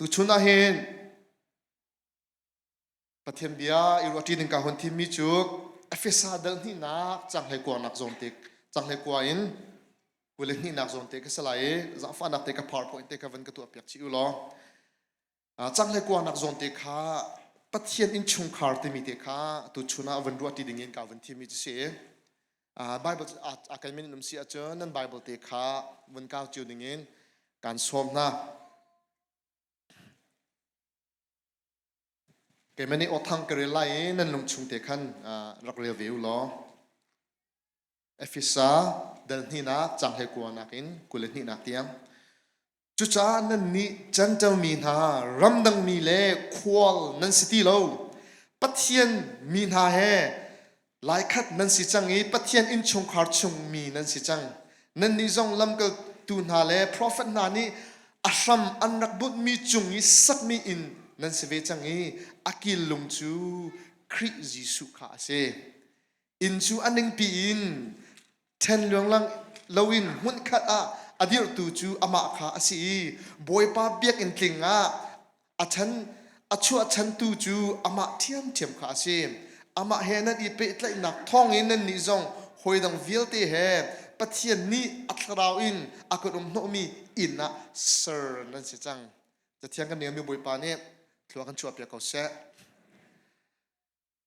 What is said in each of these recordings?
Tuchun ah hin Pathian bia i ruahṭi ding ka hun thimmi cu Efesa dal hnihnak canghlei kuangnak zawn te canghlei kua in 22nak zawn te ka si lai i zaangfahnak te ka PowerPoint te ka van ka tuah piak chih u law canghlei kuangnak zawn te kha Pathian innchungkhar timi te kha tuchun ah van ruahṭi ding in ka van thimmi cu si. Bible a kan min um si ahcun nan Bible te kha vun kau cio ding in kan sawm hna. Keimah nih awthang ka rel lai i nan lungchung te khan rak rel ve u law. Efesa dal hnihnak cang hlei kuanak in 22nak tiang. Cucaah nannih Jentail mi hna, ramdang mi le khual nan si ti lo. Pathian mi hna he laikhat nan si cang i Pathian innchungkhar chung mi nan si cang. Nannih zong lamkaltu hna le profet hna nih a hram an rak bunhmi cung i sakmi inn nan si ve cang i a kil lung cu Khrih Jesuh kha a si. Inn cu a ningpi in ṭhen luanglang loin hmunkhat ah a dirhtu cu amah kha a si i Bawipa biakinn tling ah a chan a chuahchantu cu amah ṭhiamṭhiam kha a si. Amah he nan i pehtlaihnak thawngin nannih zong hawidang vialte he Pathian nih a thlarau in a kan um hnawhmi inn ah ser nan si cang. Cathiang kan ngeimi Bawipa nih thlua kan chuahpiak ko seh.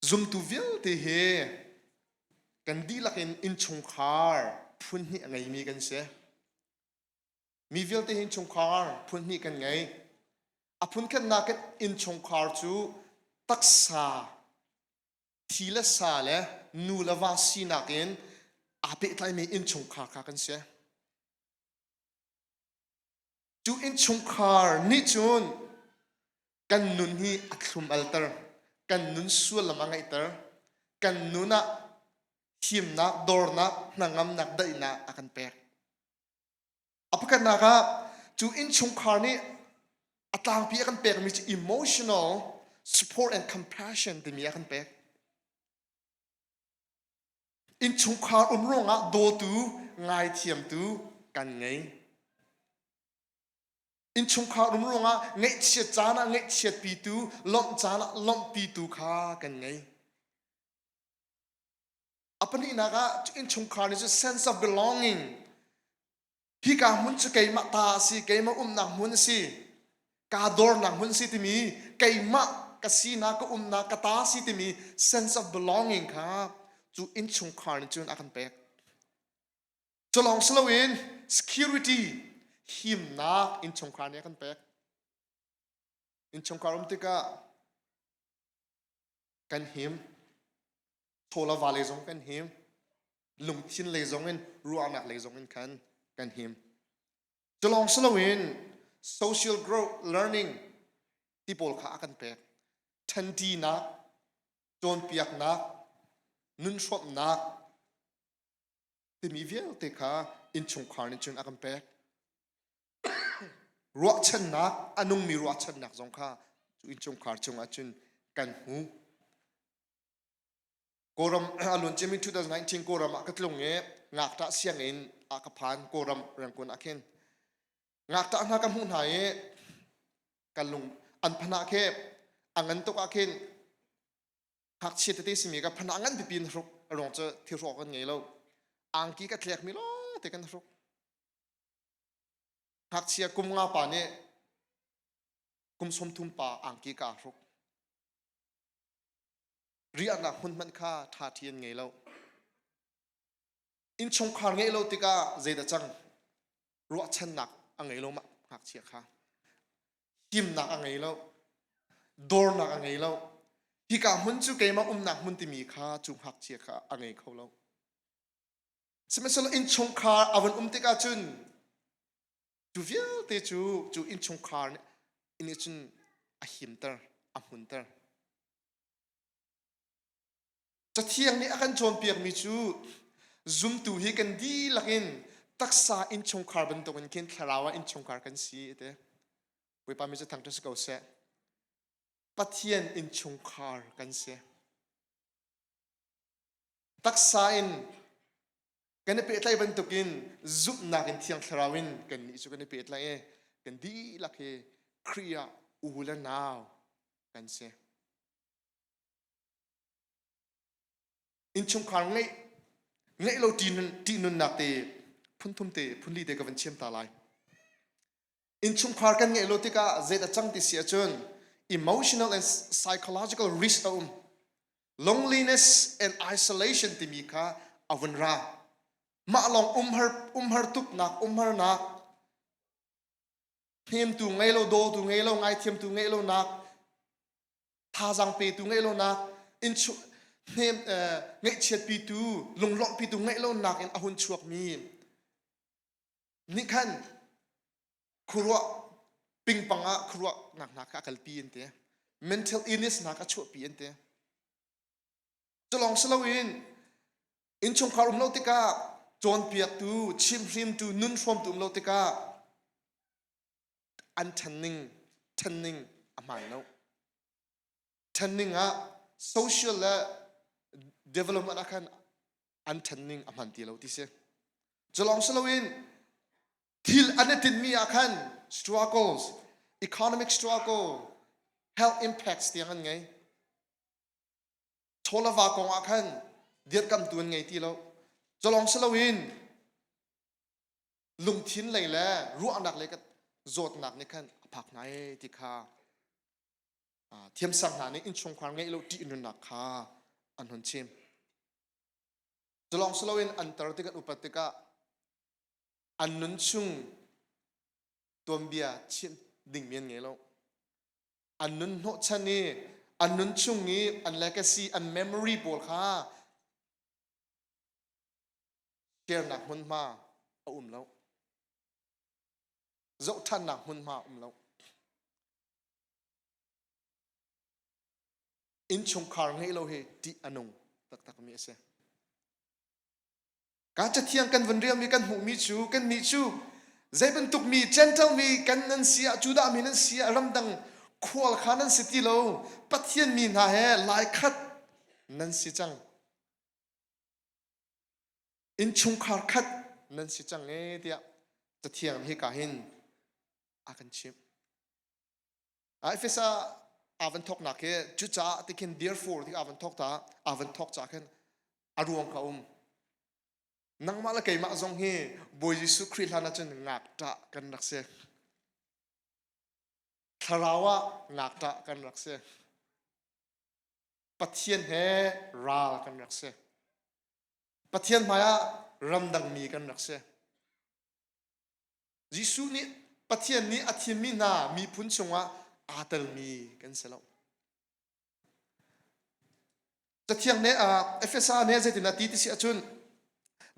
Zumtu vialte hi kan dihlak in innchungkhar phun hnih a ngeimi kan si. Mi vialte hi innchungkhar phun hnih kan ngei. A phunkhatnak in innchungkhar cu taksa, thi le sa le nu le va sinak in aa pehtlaimi innchungkhar kha kan si. Cu innchungkhar nih cun kan nun hi a thlum alter, kan nun sullam a ngeihter, kan nun ah himnak, dornak, hnangamnak, daihnak a kan pek. A pakhatnak ah cu innchungkhar nih a tlangpi a kan pekmi cu emotional support and compassion timi a kan pek. Innchungkhar um ruangah dawtu, ngaithiamtu kan ngei. Innchungkhar um ruangah ngaihchiat caan ah ngaihchiatpitu, lawmh caan ah lawmhpitu kha kan ngei. A pahnihnak ah innchungkhar nih cu sense of belonging hika hmun cu keimah ta a si, keimah umnak hmun a si, kaa dornak hmun si timi keimah ka sinak ka umnak ka ta si timi sense of belonging kha cu innchungkhar nih cun a kan pek. Cu lawng si loin security himnak innchungkhar nih a kan pek. Innchungkhar um tikah kan him. Chaw le va lei zong kan him. Lungthin lei zong in ruahnak lei zong in khan kan him. Cu lawng si loin social growth learning ti pawl kha a kan pek. Ṭhanṭinak, cawnpiaknak, nun hrawmhnak timi vialte kha innchungkhar nih cun a kan pek. Ruahchannak, a nungmi ruahchannak zong kha cu innchungkhar chungah cun kan hmu. Kawlram a luan ciami 2019 Kawlram ah ka tlung i ngakṭah sianginn ah ka phan Kawlram Rangoon ah khin. Ngakṭah hna ka hmuh hna i ka lung an phanah khi a ngan tuk ah khin ngakchia tete simi ka phanah ngan pipi in hruk a ruang cu thilhrawk kan ngei lo. Angki ka thlekmi lawng te kan hruk. Ngakchia kum nga pa nih kum 30 pa angki ka hruk. Riahnak hmun hmanh kha ṭhaṭhi an ngei lo. Innchungkhar ngeih lo tikah zeidah cang? Ruahchannak a ngei lo mah ngakchia kha. Himnak a ngei lo. Dornak a ngei lo. Hika hmun cu keimah umnak hmun timi kha cu ngakchia kha a ngei kho lo. Sihmanhsehlaw innchungkhar a vun um tikah cun cu vialte cu cu innchungkhar nih cun a himter, a hmunter. Cathiang nih a kan cawnpiakmi cu zumtu hi kan dihlak in taksa innchungkhar bantukin khin thlarau ah innchungkhar kan si ti. Bawipa mi cu thangṭhat si ko seh. Pathian innchungkhar kan si. Taksa in kan i pehtlaih bantukin zumhnak in Thiang Thlarau in kannih cu kan i pehtlaih i kan dihlak hi Khrih ah U le nau kan si. Innchungkhar ngeih ngeih lo ṭihnunnak te phunthum te phunli te ka van chim ta lai. Innchungkhar kan ngeih lo tikah zei a cang ti si ahcun emotional and psychological risk a um. Loneliness and isolation timi kha a vun ra. Mah lawng umhar umhar tuknak umharnak hnemtu ngei lo dawtu ngei lo ngaithiamtu ngei lo nak thazaang petu ngeih lonak innchu hnem ngaihchiatpitu lunglawmhpitu ngeih lonak in a hun chuakmi nih khan khuaruah pingpang ah khuaruahnak hna kha a kalpi an ti mental illness hna kha a chuahpi an ti culong si loin innchungkhar um lo tikah cawnpiaktu chimhrimtu nun hrawmtu um lo tikah an ṭhanning ṭhanning a hmaan lo. Ṭhanning ah social le development ah khan an ṭhanning a hman ti lo ti si. Culawng si loin thil an i tinhmi ah khan struggles, economic struggle, health impacts tiang an ngei. Chawlava kong ah khan dirkamtu an ngei ti lo. Culawng si loin lungthin lei le ruahnak lei zawtnak nih khan a phak hna ee ti kha thiamsang hna nih innchungkhar ngeih lo ṭih nunnak kha an hun chim. Culawng si loin an tar tik an upat tikah an nun chung tuanbia chim dingmi an ngei lo. An nun hnawhchan i an nun chung i an legacy an memory pawl kha Share-nak hmunhma a um lo. Zohṭhannak hmunhma a um lo. Innchungkhar ngeih lo hi ṭih a nung taktakmi a si. Ka cathiang kan vun relmi kan hmuhmi cu kannih cu zei bantuk mi Gentile mi kan nan si ah Judah mi nan si ah ramdang khual kha nan si ti lo Pathian mi hna he laikhat nan si cang. Innchungkhar khat nan si cang ee tiah Cathiang nih hika hin a kan chimh. Efesa aa van thawknak hi cucaah tikhin therefore ti aa van thawk ta aa van thawk ca khin a ruang kha um. Nangmah le keimah zong hi Bawi Jesuh Khrih hlan ahcun ngakṭah kan rak si. Thlarau ah ngakṭah kan rak si. Pathian he ral kan rak si. Pathian hmaiah ramdangmi kan rak si. Jesuh nih Pathian nih a thimmi hna miphun chungah aa telmi kan si lo. Cathiang nih Efesa nih zeitin a ti ti si ahcun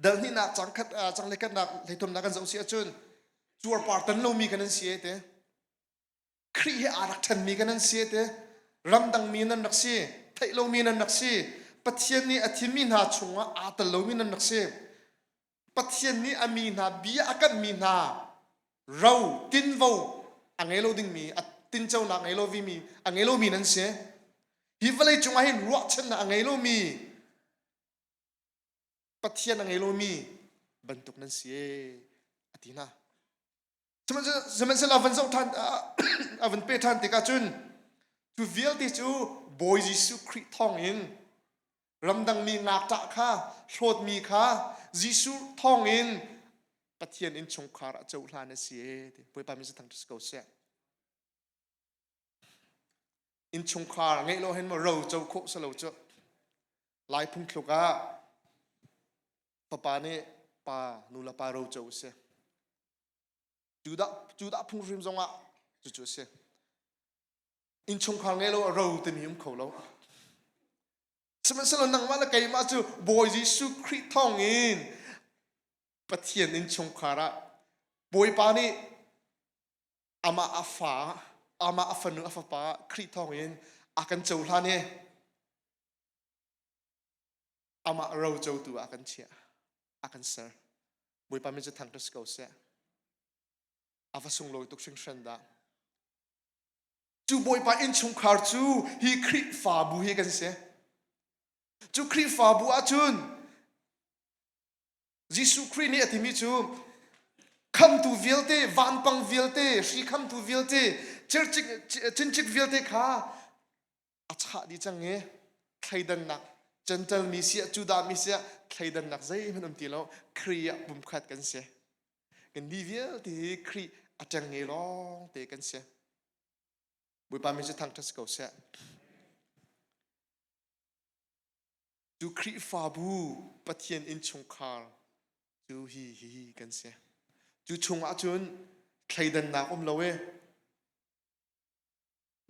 dal hnihnak cang khat cang le khatnak hleithumnak kan zoh si ahcun cuarpar tan lomi kan an si e te. Khrih he aa rak ṭhenmi kan an si te ramdangmi nan rak si theih lomi nan rak si Pathian nih a thimmi hna chungah aa tel lomi nan rak si Pathian nih a mi hna bia a kamhmi hna ro tinvo a ngei lo dingmi a tinconak ngei lomi a ngei lomi nan si hi vawlei cungah hin ruahchannak a ngei lomi Pathian a ngei lomi bantuk nan si a ti hna Sihmanhsehlaw a van zoh ṭhan a van peh ṭhan tikah cun cu vialte cu Bawi Jesuh Khrih thawngin ramdangmi ngakṭah kha hlawtmi kha Jesuh thawngin Pathian innchungkhar ah cohlan a si ee ti Bawipa min thangṭhat si ko seh. Innchungkhar ngeih lo hin maw ro co khawh si lo cu. Lai phungthluk ah fapa nih pa nu le pa ro co a si. Judah, Judah phunghrim zongah cucu a si. Innchungkhar ngei lo a ro timi um kho lo. Sihmanhsehlaw nangmah le keimah cu Bawi Jesuh Khrih thawngin Pathian innchungkhar ah Bawipa nih amah a fa, amah a fanu a fapa Khrih thawngin a kan cohlan i amah ro cotu ah a kan chiah, a kan ser. Bawipa min cu thangṭhat si ko seh. A va sunglawi tuk hringhran dah. Cu Bawipa innchungkhar cu hi Khrihfabu hi kan si. Cu Khrihfabu ahcun Jesuh Khrih nih a timi cu khamtu vialte, vanpang vialte, hri khamtu vialte, Circik cincik vialte kha a chah dih cang i thleidannak Gentile mi siah Judah mi siah thleidannak zeihmanh um ti lo Khrih ah pumkhat kan si. Kan mi vialte hi Khrih a ṭengnge lawng te kan si. Bawipa min cu thangṭhat si ko seh. Cu Khrihfabu Pathian innchungkhar cu hi hi kan si. Cu chungah cun thleidannak um lo e.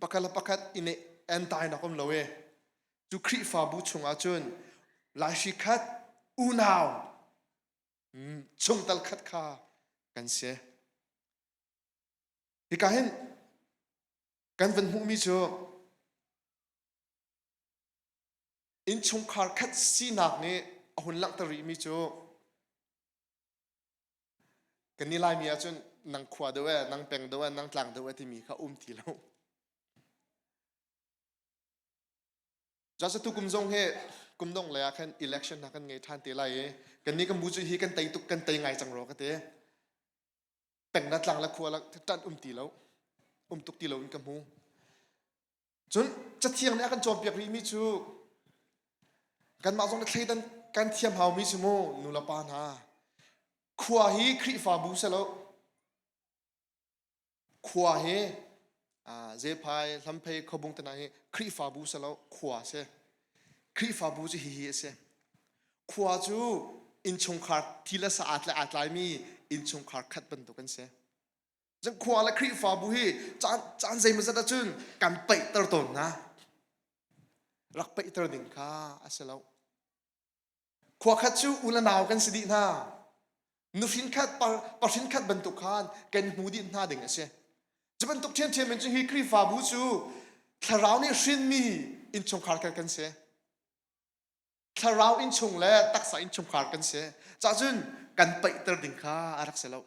Pakhat le pakhat i entainak um lo e. Cu Khrihfabu chungah cun laihri khat unau chungtel khat kha kan si. Hika hin kan van hmuhmi cu innchungkhar khat sinak nih a hun langhter rihmi cu kan ni Laimi ahcun nang khua deuh eh, nang peng deuh eh, nang tlang deuh eh timi kha um ti lo. Jasa tu kum zong hi kum dong le ah khan election hna kan ngei ṭhan te lai i kan ni kan bu cu hi kan tei tuk kan tei ngai cang ro ka ti. Peng na tlang le khua la ṭan um ti lo. Um tuk ti lo in ka hmu. Cun Cathiang nih a kan cawnpiak rihmi cu kanmah zong nih thleidan kan thiam haumi si mu nu le pa hna. Khua hi Khrihfabu si lo. Khua hi Zephai, Hlamphei, Khuabung te hna hi Khrihfabu si lo, khua a si. Khrihfabu cu hihi a si. Khua cu innchungkhar thi le sa aa tlaimi innchungkhar khat bantuk an si. Cun khua le Khrihfabu hi caan caan zeimawzat ahcun kan paihter tawn hna. Rak paihter ding kha a si lo. Khua khat cu u le nau kan si dih hna. Nuhrin khat pahrin khat bantuk khan kan hmu dih hna ding a si. Cu bantuk ṭhiamṭhiam in cu hi Khrihfabu cu thlarau nih hrinmi innchungkhar kan kan si. Thlarau innchung le taksa innchungkhar kan si. Cahcun kan paihter ding kha a rak si lo.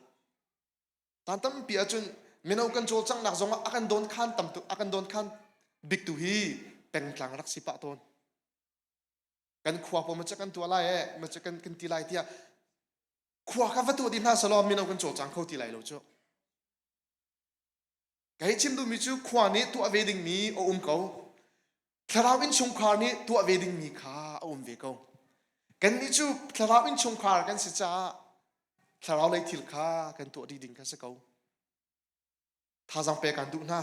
Caan tampi ahcun mino kan cawlcanghnak zongah a kan dawn khan tam tuk a kan dawn khan bik tu hi pengtlang rak si pah tawn. Kan khua pawl maca kan tuah lai eh maca kan kan ti lai tiah khua kha va tuah dih hna selaw mino kan cawlcang kho ti lai lo cu. Ka hei chim duhmi cu khua nih tuah ve dingmi a um ko. Thlarau innchungkhar nih tuah ve dingmi kha a um ve ko. Kannih cu thlarau innchungkhar kan si caah thlarau lei thil kha kan tuah dih ding kha si ko. Thazaang pek aan duh hna.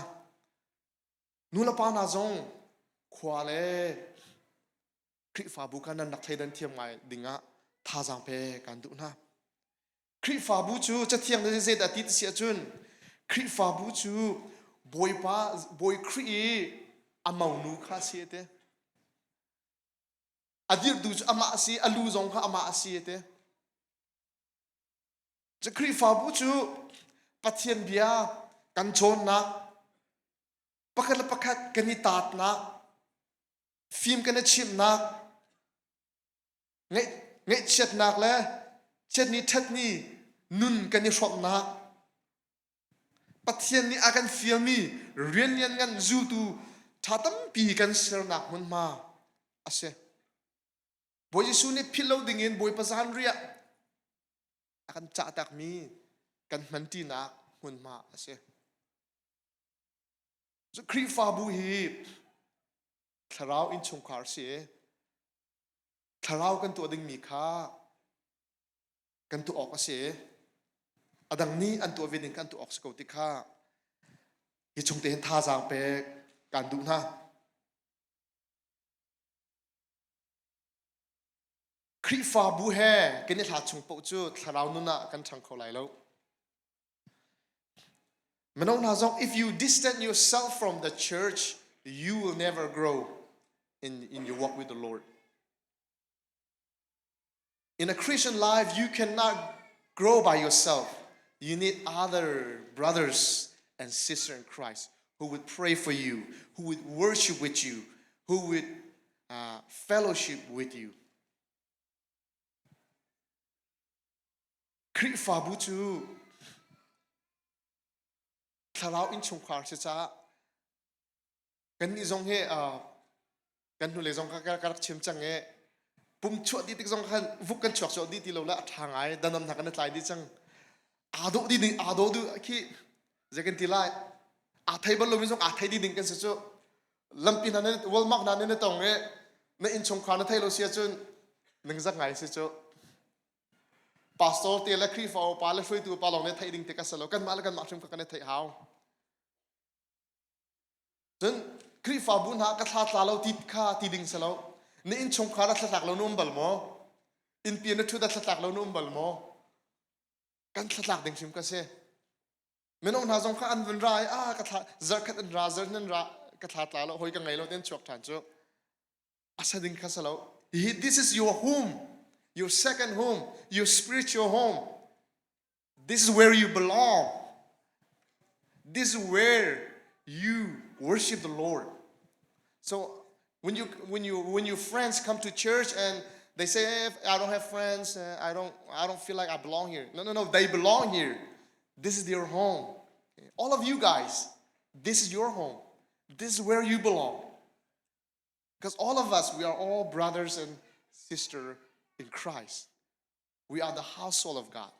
Nu le pa hna zong khua le Khrihfabu kha nan rak thleidan thiam ngai dingah thazaang pek aan duh hna. Khrihfabu cu Cathiang nih zeidah a ti ti si ahcun Khrihfabu cu Bawipa Bawi Khrih i a monu kha a si a ti. A dirhtu cu amah a si, a lu zong kha amah a si a ti. Cu Khrihfabu cu Pathian bia kan cawnnak, pakhat le pakhat kan i taatnak, fim kan i chimhnak, Ngaihchiatnak le chiatni ṭhatni nun kan i hrawmhnak Pathian nih a kan fialmi rian lianngan zultu ṭha tampi kan sernak hmunhma a si. Bawi Jesuh nih philh lo dingin Bawipa zanriah a kan cahtakmi kan hmanṭinak hmunhma a si. Cu Khrihfabu hi thlarau innchungkhar si i Thlarau kan tuah dingmi kha kan tuah awk a si. A dang nih an tuah ve ding kan tuah awk si ko ti kha hi chung te hin thazaang pek kan duh hna. Khrihfabu he kan i hlat chung paoh cu thlarau nun ah kan ṭhang kho lai lo. Mino hna zong if you distance yourself from the church, you will never grow in, in your walk with the Lord. In a Christian life, you cannot grow by yourself. You need other brothers and sisters in Christ who would pray for you, who would worship with you, who would uh, fellowship with you. Khrihfabu cu thlarau innchungkhar si caah kannih zong hi kan hnulei zong ka rak chim cang i pum chuah dih tik zong khan vuk kan chuak chuak dih ti lo le a ṭha ngai danam hna kan i tlai dih cang aa dawh dih aa dawh duh khi zei kan ti lai. Aa thei bal lomi zong aa thei dih ding kan si cu. Lampi hna nan Walmart hna nan i tong i na innchungkhar na theih lo si ahcun ningzak ngai si cu. Pastor te le Khrihfa upa le hruaitu upa lawng nih theih ding ti ka si lo. Kanmah le kanmah hrim kha kan i theih hau. Cun Khrihfabu hna ka thla tla lo ti kha ti ding si lo. Na innchungkhar a thlatlak lo na um bal maw? Innpi na ṭhut a thlatlak lo na um bal maw? Kan thlatlak ding hrim ka si. Mino hna zong kha an vun ra i ah ka thla zarkhat an ra zarh nan ra ka thla tla lo hoi ka ngei lo ten chuak ṭhan cu. A sa ding kha si lo. Hi this is your home, your second home, your spiritual home. This is where you belong. This is where you worship the Lord. So when you when you when your friends come to church and they say, hey, I don't have friends, uh, I don't I don't feel like I belong here. No, no, no, they belong here. This is their home. All of you guys, this is your home. This is where you belong. Because all of us, we are all brothers and sisters in Christ. We are the household of God.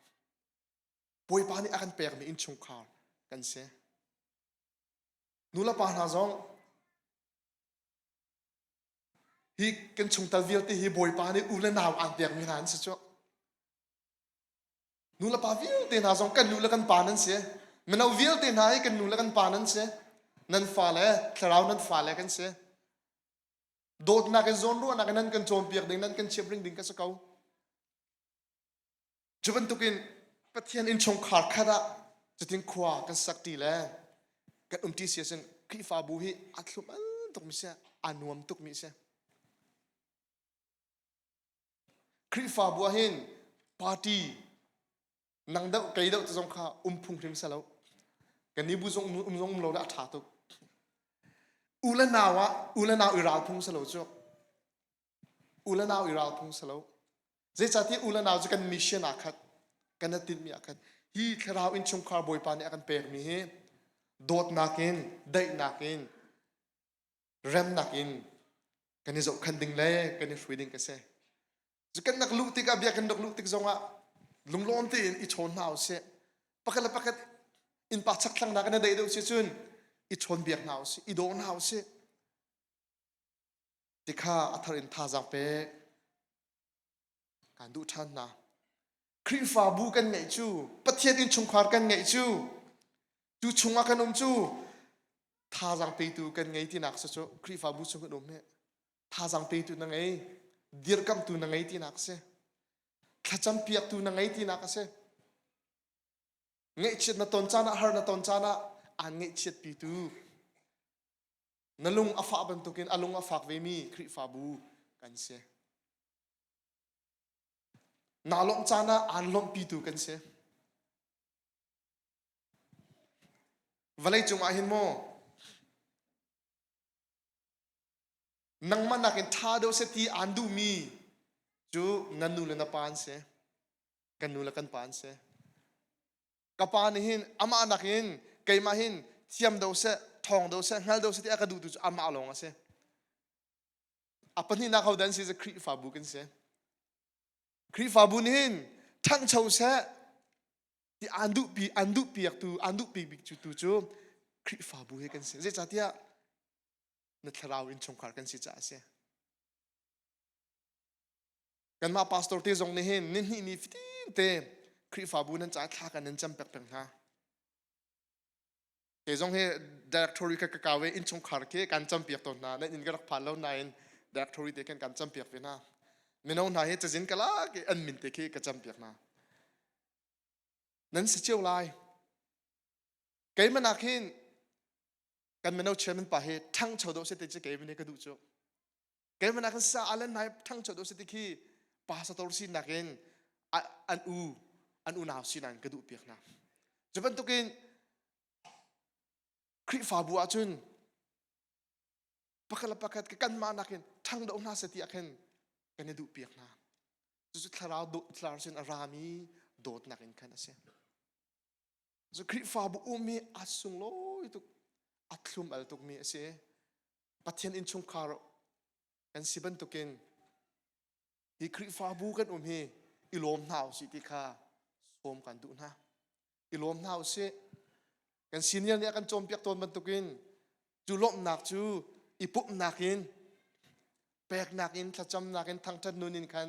Bawipa nih a kan pekmi innchungkhar kan si. Nu le pa hna zong hi kan chungtel vialte hi Bawipa nih u le nau aan pekmi hna an si cu. Nu le pa vialte hna zong kan nu le kan pa nan si. Mino vialte hna hi kan nu le kan pa nan si. Nan fale, thlarau nan fale kan si. Dawtnak in zawnruahnak in nan kan cawnpiak ding, nan kan chimhring ding ka si ko. Cu bantukin Pathian innchungkhar khat ah cutin khua kan sak ṭi le kan um ṭi si ahcun Khrihfabu hi a thlum al tukmi si, a nuam tukmi si. Khrihfabu ah hin party nang deuh kei deuh te zong kha um phung hrim si lo. Kan nih bu zong um zong um lo le a ṭha tuk. U le nau ah u le nau i ral phung si lo cu. U le nau i ral phung si lo. Zeicahtiah u le nau cu kan mission aa khat, kan i tinhmi aa khat. Hi thlarau innchungkhar Bawipa nih a kan pekmi hi dawtnak in, daihnak in, remnak in kan i zohkhan ding le kan i hrui ding ka si. Cu kan nak luh tikah bia kan rak luh tik zongah lunglawm tein i chawn hna usih. Pakhat le pakhat innpa chakthlangnak in a daih deuh si cun i chawn biak hna usih, i daw hna usih. Tikha a thar in thazaang pek kan duh ṭhan hna. Khrihfabu kan ngeih cu, Pathian innchungkhar kan ngeih cu, cu chungah kan um cu, thazaang petu kan ngei tinak si cu Khrihfabu chung kan um hi thazaang petu na ngei, dirkamhtu na ngei tinak si, thlacam piaktu na ngei tinak a si. Ngaihchiat na ton caan ah, har na ton caan ah aan ngaihchiatpitu na lung a fah bantukin a lung a fak vemi Khrihfabu kan si. Naa lawmh caan ah aan lawmhpitu kan si. Vawlei cungah hin maw nangmah nakin ṭha deuh seh ti aan duhmi cu na nu le na pa an si. Kan nu le kan pa an si. Ka pa nih hin amah nakin keimah hin thiam deuh seh, ṭhawng deuh seh, hngal deuh seh ti a ka duhtu cu amah lawng a si. A pahnihnak hodah an si cu Khrihfabu kan si. Khrihfabu nih hin ṭhangcho seh ti aan duhpi aan duhpiaktu aan duhpi bik cu tu cu Khrihfabu hi kan si. Zeicahtiah na thlarau innchungkhar kan si caah a si. Kanmah pastor te zong nih hin nihnih ni fatin te Khrihfabu nan caah thla kan nan cam pek peng hna. Kei zong hi directory ka ka kau i innchungkhar khi kan campiak tawn hna. Nan inn ka rak phan lo nain directory te khan kan campiak ve hna. Mino hna hi cazin ka lak i an min te khi ka campiak hna. Nan si cio lai. Keimah nak hin kan mino chairman pa hi ṭhangcho dawh si te cu keimah nih ka duh cu. Keimah nak hin sa alan hna hi ṭhangcho dawh si ti khi pastor sinak in an u an unau sinak in ka duh piak hna. Cu bantukin Khrihfabu ahcun pakhat le pakhat kanmah nakin ṭhang deuh hna seh ti ah khin kan i duh piak hna. Cucu thlarau thlarau sin a rami dawtnak in khan a si. Cu Khrihfabu um hi a sunglawi tuk, a thlum al tukmi a si. Pathian innchungkhar kan si bantukin hi Khrihfabu kan um hi i lawm hna usih ti kha sawm kan duh hna. I lawm hna usih. Kan senior nih a kan cawnpiak tawn bantukin cu lawmhnak cu i pumhnak in peknak in thlacamnak in thangṭhat nun in khan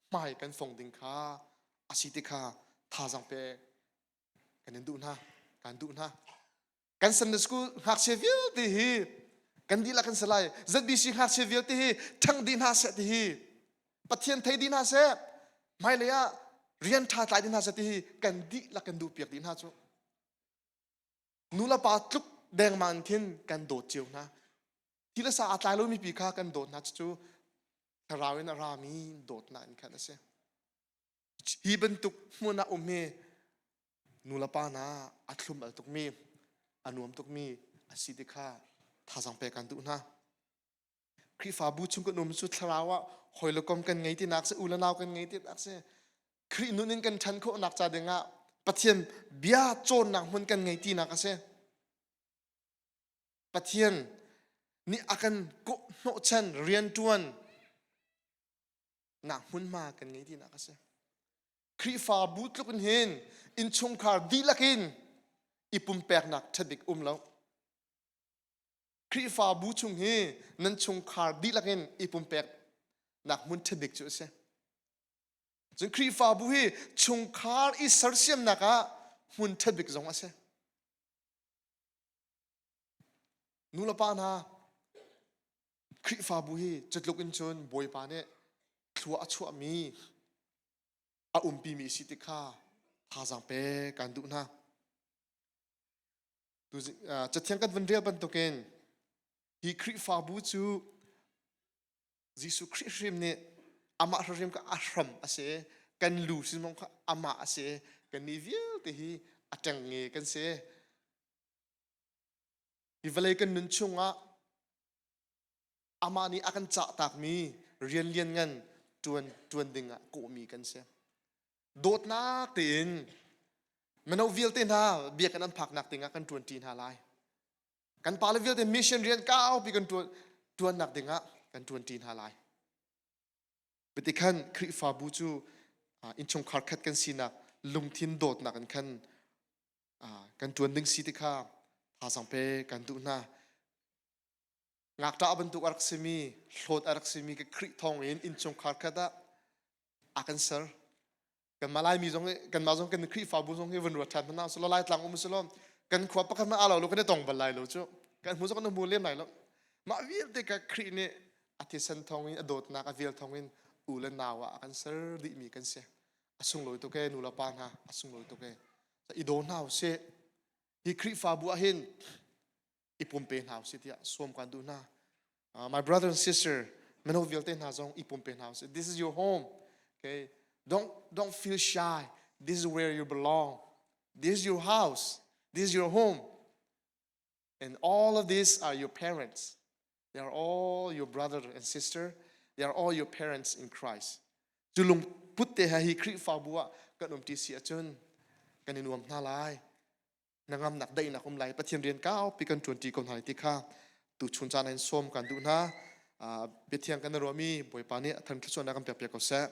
hmai kan fong ding kha a si ti kha thazaang pe kan in duh hna kan duh hna. Kan Sunday school ngakchia vialte hi kan dihlak kan si lai. ZBC ngakchia vialte hi ṭhang dih hna seh ti hi Pathian thei dih hna seh hmailei ah rian ṭha tlai dih hna seh ti hi kan dihlak kan duhpiak dih hna cu. Nu le pa tluk dengmang khin kan dawt cio hna. Thi le sa aa tlai lomi pi kha kan dawt hna cucu thlarau in a rami dawtnak in khan a si. Hi bantuk hmun ah um hi nu le pa hna a thlum al tukmi, a nuam tukmi a si ti kha thazaang pek kan duh hna. Khrihfabu chung kan um cu thlarau ah hawi le kom kan ngei tinak si, u le nau kan ngei tinak si. Khrih nun in kan ṭhan khawhnak ca dingah Pathian bia cawnnak hmun kan ngei tinak a si. Pathian nih a kan kawh hnawhchan rianṭuan nak hmunhma kan ngei tinak a si. Khrihfabu tluk in hin innchungkhar dihlak in i pumpeknak ṭhatbik um lo. Khrihfabu chung hi nan chungkhar dihlak in i pumpeknak hmun ṭhatbik cu a si. Cun Khrihfabu hi chungkhar i sersiamnak ah hmun ṭhatbik zong a si. Nu le pa hna, Khrihfabu hi cutluk in cun Bawipa nih thlua a chuahmi a umpimi si ti kha thazaang pe kan duh hna. Cathiang kan vun rel bantukin hi Khrihfabu cu Jesuh Khrih hrim nih amah hrim kha a hram a si kan lu sinmong kha amah a si kan nih vialte hi a ṭengnge kan si. Hi vawlei kan nun chungah amah nih a kan cahtakmi rian lianngan ṭuan ṭuan dingah kawhmi kan si. Dawtnak tein mino vialte hna biakinn an phaknak dingah kan ṭuanṭi hna lai. Kan pale vialte mission rian kaupi kan ṭuan ṭuannak dingah kan ṭuanṭi hna lai. Bitikhan Khrihfabu cu innchungkhar khat kan sinak lungthin dawtnak in khan kan ṭuan ding si ti kha thazaang pe kan duh hna. Ngakṭah bantuk a rak simi, hlawt a rak simi ka Khrih thawng in innchungkhar khat ah a kan ser. Kanmah Laimi zong hi kanmah zong kan Khrihfabu zong hi vun ruat ṭhan hmanh selaw Laitlang um selaw kan khua pakhat hmanh aa lo lo kan i tong bal lai lo cu. Kan hmu zong kan hmu lem lai lo. Mah vialte ka Khrih nih a thisen thawng in a dawtnak a vel thawng in u le nau ah a kan ser dihmi kan si. A sunglawi tuk ee nu le pa hna a sunglawi tuk ee. I daw hna usih. Hi Khrihfabu ah hin i pumpe hna usih tiah sawm kan duh hna. My brother and sister, mino vialte hna zong i pumpe hna usih. This is your home. Okay? Don't feel shy. This is where you belong. This is your house. This is your home. And all of these are your parents. They are all your brother and sister. They are all your parents in Christ. Cu lungput te he hi Khrihfabu ah kan um ti si ahcun kan i nuam hna lai. Hnangamnak daihnak um lai. Pathian rian kaupi kan ṭuanṭi ko hna lai ti kha tuchun caan in sawm kan duh hna. Biathiang kan ruahmi Bawipa nih a than thluachuahnak kan pek piak ko seh.